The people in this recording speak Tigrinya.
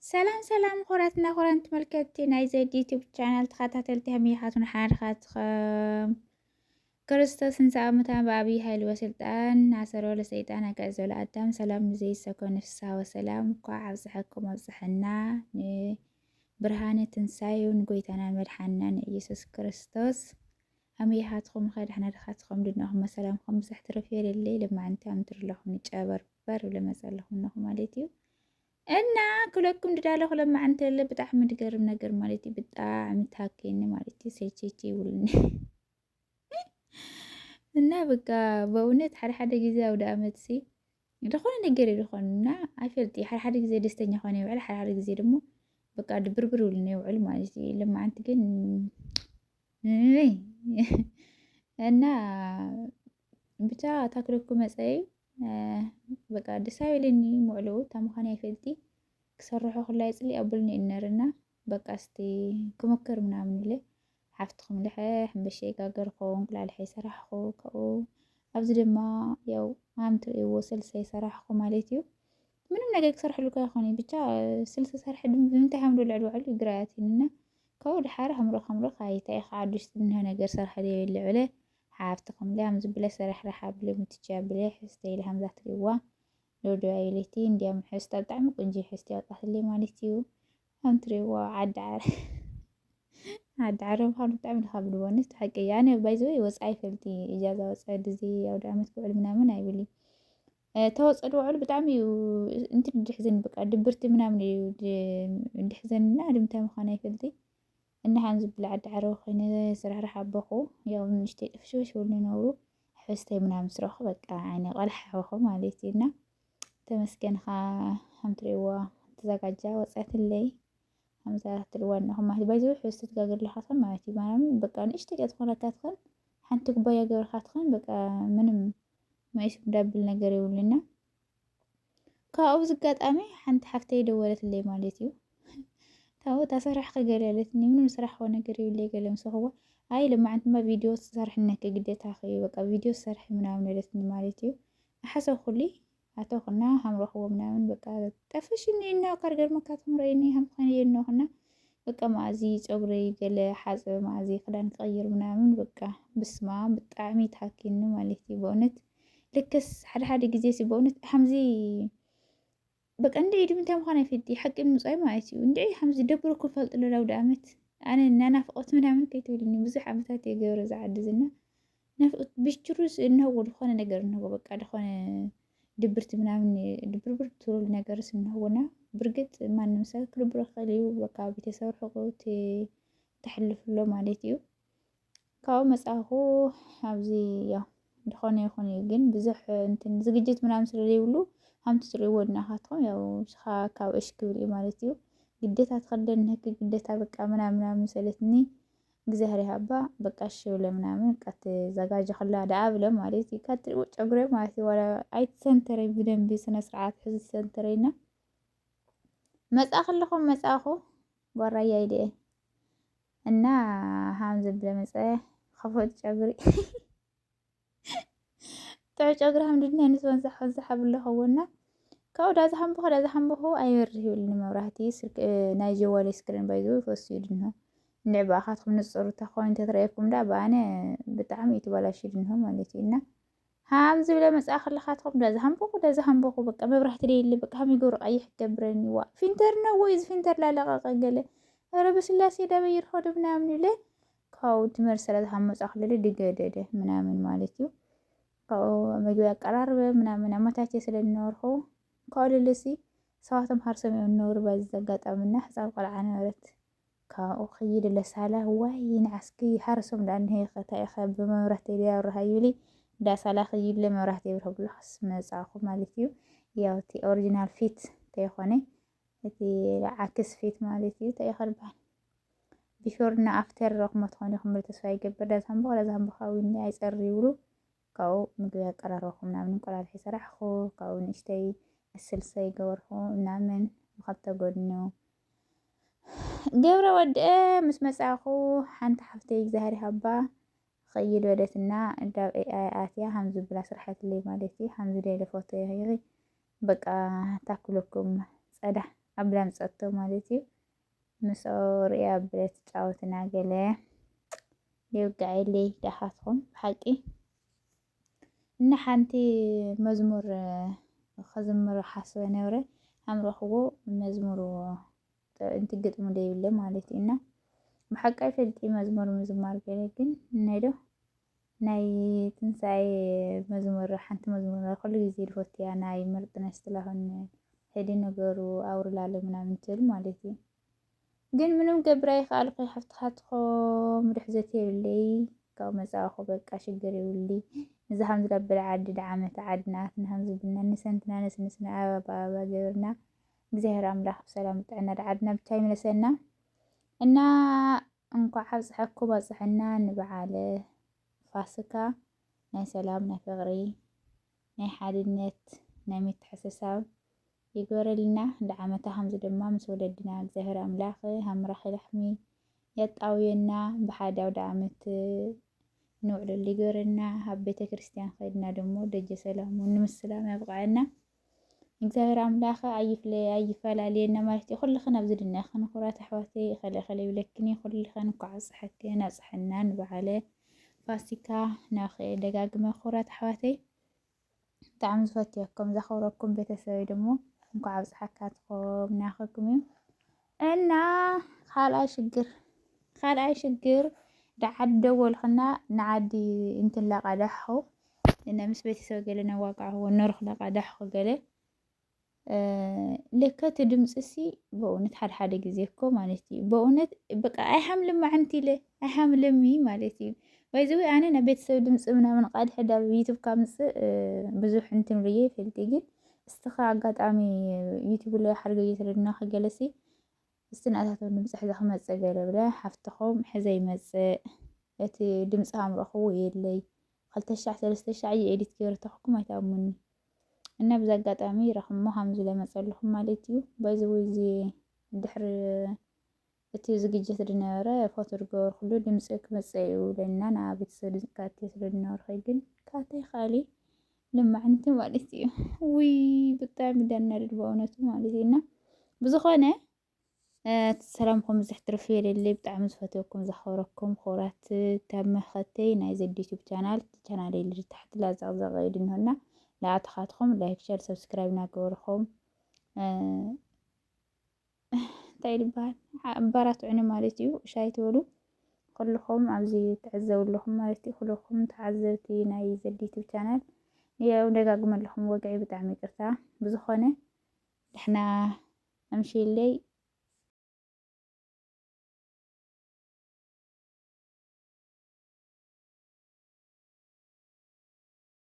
ሰላም ሰላም፣ ኾራትና ኾራን ተመልከትቲ ናይ ዘድ ዩቲዩብ ቻናል ተኸታተልቲ፣ ከመይ ኢኻትኩም? ሓድኻትኹም ክርስቶስ ንስኣ ሙታን ብኣብይ ሓይሊ ወስልጣን ኣሰሮ ለሰይጣን ኣጋእዞ ለኣዳም ሰላም ንዘይሰኮ ንፍስሓ ወሰላም። እንኳዕ ኣብፀሐኩም ኣብፀሐና ንብርሃነ ትንሳኤው ንጎይታና መድሓንና ንኢየሱስ ክርስቶስ። ከመይ ኢኻትኩም? ከድሕና ድኻትኩም ድንኹም መሰላምኩም ብዙሕ ትርፍ የለለይ። ለማዓንቲ ኣምትርለኹም ንጨበርበር ብለ መፀለኹም ነኹ ማለት እዩ። እና ክለኩም ድዳለኹ ለማዓንቲ ለለ ብጣዕሚ ድገርም ነገር ማለት እዩ። ብጣዕሚ ታኪኒ ማለት እዩ። ሰልችች ይብሉኒ። እና በቃ በእውነት ሓደ ሓደ ግዜ ኣውደ ኣመት ሲ ዝኾነ ነገር እዩ ዝኾን እና ኣይፈልጥ። ሓደ ሓደ ግዜ ደስተኛ ኾነ ይውዕል፣ ሓደ ሓደ ግዜ ደግሞ በቃ ድብርብር ይብሉኒ ይውዕል ማለት እዩ። ለማዓንቲ ግን እይ። እና ብቻ ታክለኩ መጸይ በቃ ደስ ኣይበለኒ ምዕልኡ እታ ምዃን ኣይፈልጢ። ክሰርሖ ክላይ ጽሊ ኣቡልኒ እነርና በቃ እስቲ ክሞክር ምናምን ኢለ ሓፍትኹም ልሐ ሕንበሸ ይጋገርኩ እንቁላልሐ ይሰራሕኹ ካብኡ ኣብዚ ድማ ያው ኣም ትርእይዎ ስልሰ ይሰራሕኹ ማለት እዩ። ምንም ነገር ክሰርሐሉ እኳ ይኾን እዩ። ብቻ ስልሲ ሰርሐ ድም-፣ ብምንታይ ከም ልዕል ውዕል እዩ ግራ ያትንና። ካብኡ ድሓር ከምሮ ከምሮ ካይታ ኢኻ ዓዱሽ ትንሆ ነገር ሰርሐ ደይብል ልዕለ ሓፍቲ ከምለ ከም ዝብለ ሰራሕ ረሓ ብለ ምትቻ ብለ ሕስተ ኢለ ከምዛ ትሪዋ ዶዶ ኣይለቲ እንዲያም ሕስታ ብጣዕሚ ቁንጂ ሕስቲ ያውጣትለይ ማለት እዩ። ከም ትሪዎ ዓዲ ዓረ ዓዲ ዓረ ምዃኑ ብጣዕሚ ድኻብድ ወንስ ሓቂ እያ። ኣነ ባይዘወይ ወፃ ይፈልቲ እጃዛ ወፃ ድዚ ኣውደ ዓመት ክውዕል ምናምን ኣይብልን። ተወፀ ድውዕሉ ብጣዕሚ እዩ እንትን ድሕዝን በቃ ድብርቲ ምናምን እዩ ድሕዘንና ድምታይ ምዃን ኣይፈልቲ። እንድሓን ዝብል ዓዲ ዓረብ ኮይነ ስራሕራሕ ኣቦኹ ያው ንእሽተይ ጥፍሽፍሽ ይብሉ ነብሩ ሕስተይ ምናምን ስረኹ በቃ ዓይነ ቆልሓ ሆኹ ማለት እዩ። እና ተመስገንኻ ከም ትርእይዎ ተዘጋጃ ወፀትለይ ከምዛ ትርእይዋ ኣለኹም ማለት ባይዘ ሕስቲ ትጋግር ኣለኻትኽን ማለት እዩ። ማለትም በቃ ንእሽተይ እያ ዝኾነካትኽን ሓንቲ ኩባያ ገበርካትኽን በቃ ምንም መእሽም ዳብል ነገር የብሉና። ካብኡ ብዚ ኣጋጣሚ ሓንቲ ሓፍተይ ደወለትለይ ማለት እዩ። ካብኡ እታ ሰራሕኺ ገለ ኢለትኒ፣ ምንም ዝሰራሕክዎ ነገር የብለይ ገለ ምስ በልኩዋ፣ ኣይ ሎማዓንትማ ቪድዮ ትሰርሒ እነኪ ግዴታኺ እዩ፣ በቃ ቪድዮ ትሰርሒ ምናምን ኢለትኒ ማለት እዩ። ዝሓሰብኩሉ ኣተኹና ሃምረኽዎ ምናምን በቃ ጠፍሽኒ እና ካር ገርመካ ትምረይኒ ሃምኾነ የኖኽና በቃ መኣዚ ፀጉረይ ገለ ሓፅበ መኣዚ ክዳን ክቕይር ምናምን በቃ ብስማ ብጣዕሚ ይትሃኪኒ ማለት እዩ። በእውነት ልክስ ሓደ ሓደ ግዜ ሲ በእውነት ሓምዚ በቃ እንድዒ ድም እንታይ ምዃን ኣይፈልጥ ሓቂ ንምፅዋይ ማለት እዩ። እንድዒ ሓምዚ ደብረኩም ፈልጥ ሎ ላውዲ ኣመት ኣነ ናናፍቆት ምናምን ከይትብልኒ ብዙሕ ዓመታት የገብረ ዝዓድዝና ናፍቆት ብችሩስ እንህዎ ዝኾነ ነገር እንህዎ በቃ ዝኾነ ድብርቲ ምናምን ድብርብር ትብሉ ነገርስ እንህዎና ብርግጥ ማንም ሰብ ክድብሮ ክእል እዩ። በቃ ቤተሰብ ርሕቁ ተሕልፍሎ ማለት እዩ። ካብኡ መጻኹ ኣብዚ ያው ዝኾነ ይኹን እዩ ግን ብዙሕ እንትን ዝግጅት ምናምን ስለዘይብሉ ሃምቲ ትርእይዎ ድናኻትኩም ያው ስኻ ካብ እሽ ክብል እዩ ማለት እዩ። ግዴታ ትኸደን ንህኪ ግዴታ በቃ ምናምን ምናምን ሰለትኒ እግዚኣብሔር ይሃባ በቃ እሺ ብለ ምናምን በቃ ትዘጋጀ ከላ ደኣ ብለ ማለት እዩ። ካብ ትርእይዎ ጨጉረ ማለት እዩ ዋላ ኣይትሰንተረይ ብደንቢ ስነ ስርዓት ሕዚ ትሰንተረይና መጻ ከለኹም መጻኹ ጓራያ ይደ እና ሃም ዝብለ መጸ ከፈት ጨጉሪ ጥዑ ጨጉሪ ሃም ድድነ ንስ ወንዛሕ ወንዛሕ ኣብለኸዎ እና ካብኡ ዳዛ ሃምበኹ ዳዛ ሃምበኹ ኣይበርህ ይብልኒ መብራህቲ ስልክ ናይ ጀዋሊ ስክሪን ባይዘ ፈሱ ይድንሆ እንድዕ ብኣኻትኩም ንፅሩ ተኾይኑ ተትረየኩም ዳ ብኣነ ብጣዕሚ እዩ ትበላሽ ይድንሆ ማለት እዩ እና ሃም ዝብለ መጽኣ ከለኻትኩም ዳዛ ሃምበኹ ዳዛ ሃምበኹ በቃ መብራህቲ ደይለ በቃ ሃም ይገብሩ ቀይሕ ይገብረኒ ዋ ፊንተር ነው ወይ እዚ ፊንተር ላለቀቀ ገለ ኧረ በስላሴ ዳበይ ይርኸዱ ምናምን ይብለ ካብኡ ትምህር ስለ ዝሃመፃ ክልል ድገደደ ምናምን ማለት እዩ። ካብኡ ምግቢ ኣቀራርበ ምናምን ኣመቻቼ ስለ ዝነበርኩ ካብኡ ልልሲ ሰባቶም ሃርሶም እዮም ዝነበሩ በዚ ኣጋጣሚ እና ህፃን ቆልዓ ነበረት ካብኡ ክይድ ለሳላ ዋይ ንዓስኪ ሃርሶም ዳ እንሄ ከታ ኢኸ ብመብራህቲ ድያ ኣብርሃ ይብሊ ዳ ሳላ ክይድ ለመብራህቲ የብርሃ ብሎ ከስ መፃኹ ማለት እዩ። ያው እቲ ኦሪጂናል ፊት ተይኾነ እቲ ዓክስ ፊት ማለት እዩ ተይኸርባል ቢፎር እና ኣፍተር ረኽሞ ትኾን ኢኹም ብል ተስፋ ይገብር ዳዛምቦ ዳዛምቦ ካዊ እንዲ ኣይፀሪ ይብሉ ካብኡ ምግቢ ኣቀራረብኩም ናብ እንቁላልሒ ሰራሕኹ ካብኡ ንእሽተይ እስልሰ ይገበርኹ እናምን ብኸልተ ጎድኑ ገብረ ወድአ ምስ መጻኹ ሓንቲ ሓፍተይ እግዚኣብሔር ሃባ ኸይድ በለትና እንዳብ ኤኣይ ኣትያ ሃምዚ ብላ ስርሐትለይ ማለት እዩ ሃምዚ ደለ ፎቶ ይኺ በቃ ታክለኩም ጸዳ ኣብላ ምጸቶ ማለት እዩ። ምስኦ ርእያ ብለ ትጫወትና ገለ የውግዐለይ ዳኻትኩም ብሓቂ። እና ሓንቲ መዝሙር ከዝምር ሓስበ ነብረ፣ ሃምረኽዎ መዝሙር እንቲ ግጥሙ ደይብለ ማለት እዩ። እና ብሓቂ ኣይፈልጥ መዝሙር ምዝማር ገለ፣ ግን እነዶ ናይ ትንሳኤ መዝሙር፣ ሓንቲ መዝሙር ኩሉ ግዜ ዝፈትያ ናይ ምርጥነሽ ጥላሁን፣ ሄዲ ነገሩ ኣውርላለ ምናምን ትብል ማለት እዩ። ግን ምንም ገብር ኣይከኣልኩ፣ ሓፍትኻትኮ ምድሕዘት የብለይ። ካብ መጻእኹ በቃ ሽግር ይብሊ። እዚ ከም ዝለብል ዓዲ ደዓመት ዓድና ኣትና ከም ዝብልና ንሰንትና ነስንስና ኣበባ ኣበባ ገብርና። እግዚኣብሔር ኣምላኽ ብሰላም ጥዕና ደዓድና ብቻ ይምለሰና። እና እንኳዕ ኣብጽሐኩም ኣብጽሐና ንበዓለ ፋሲካ ናይ ሰላም ናይ ፍቕሪ ናይ ሓድነት ናይ ምትሕስሳብ ይግበረልና። ደዓመታ ከምዚ ድማ ምስ ወለድና እግዚኣብሔር ኣምላኽ ሃምራኺ ላሕሚ የጣውየና። ብሓደ ኣውደ ዓመት ንውዕለሉ ይግበረና። ኣብ ቤተ ክርስቲያን ከይድና ደሞ ደጀ ሰላሙ ንምስላም ያብቕዐና። እግዚኣብሔር ኣምላኽ ኣይፍለ ኣይፈላለየና ማለት እዩ። ኩልኽን ኣብዚ ድንያኽን ክቡራት ኣሕዋተይ፣ እኸለ እኸለ ይብለክን እየ። ኩልኽን እንኳዕ ኣብፀሐክን ኣብፀሐና ንበዓለ ፋሲካ። ናኸ ደጋግመ ክቡራት ኣሕዋተይ ብጣዕሚ ዝፈትየኩም ዘኽብረኩም ቤተሰበይ ደሞ እንኳዕ ኣብፀሐካትኩም ናኸኩም እዩ። እና ካልኣይ ሽግር ካልኣይ ሽግር ደዓዲ ደወልክና ንዓዲ እንትላቃዳሕኹ እና ምስ ቤተሰብ ገለ ነዋቃዕኹ ነርኽ ላቃዳሕኹ ገለ ለከ እቲ ድምፂ ሲ በእውነት ሓደ ሓደ ግዜ እኮ ማለት እዩ በእውነት በቃ ኣይሓምልም መዓንቲ ኢለ ኣይሓምልም ማለት እዩ። ባይዘዊ ኣነ ናብ ቤተሰብ ድምፂ ምናምን ቃድሐ ዳብ ዩቱብ ካብ ምፅእ ብዙሕ እንትን ብዬ ይፈልጥ ግን እስትኻ ኣጋጣሚ ዩቱብ ላይ ሓደ ግዜ ተለድና ከገለሲ እስቲ ንኣታቶም ድምፂ ሕዘ ክመፅእ ገለ ብለ ሓፍትኹም ሕዘ ይመፅእ እቲ ድምፂ ኣምረኽዎ የለይ ክልተ ሻዕ ሰለስተ ሻዕ እየ ኤዲት ገይረ ተኽኩም ኣይትኣምኑኒ። እና ብዚ ኣጋጣሚ ረኽሞ ሃምዚ ለመፀልኹም ማለት እዩ። ባይዘወይ እዚ ድሕሪ እቲ ዝግጅት ዝነበረ ፎቶ ዝገበርኩሉ ድምፂ ክመፀ እዩ ለና ንኣ ቤተሰብ ድምፂ ካቴ ስለ ዝነበርኸ ግን ካቴ ካሊ ልማዕንቲ ማለት እዩ። ውይ ብጣዕሚ ዳናድድ በእውነቱ ማለት እዩ። እና ብዝኾነ ሰላምኩም ብዙሕ ትርፊ የለለይ። ብጣዕሚ ዝፈትወኩም ዘኸብረኩም ክቡራት ተመኸተይ ናይ ዘድ ዩቱብ ቻናል ቻናል የለ ታሕቲ ላዛቕዛቕ ኢሉ እንሆና ለኣተኻትኹም ላይክ ሸር ሰብስክራይብ እናገበርኹም እንታይ ይባሃል ኣባራትዑኒ ማለት እዩ። ሻይ ትበሉ ኩልኹም ኣብዚ ትዕዘቡ ኣለኹም ማለት እዩ። ኩልኹም ተዓዘብቲ ናይ ዘድ ዩቱብ ቻናል ያው ደጋግመ ኣለኹም ወግዒ ብጣዕሚ ይቅርታ። ብዝኾነ ድሕና ኣምሽለይ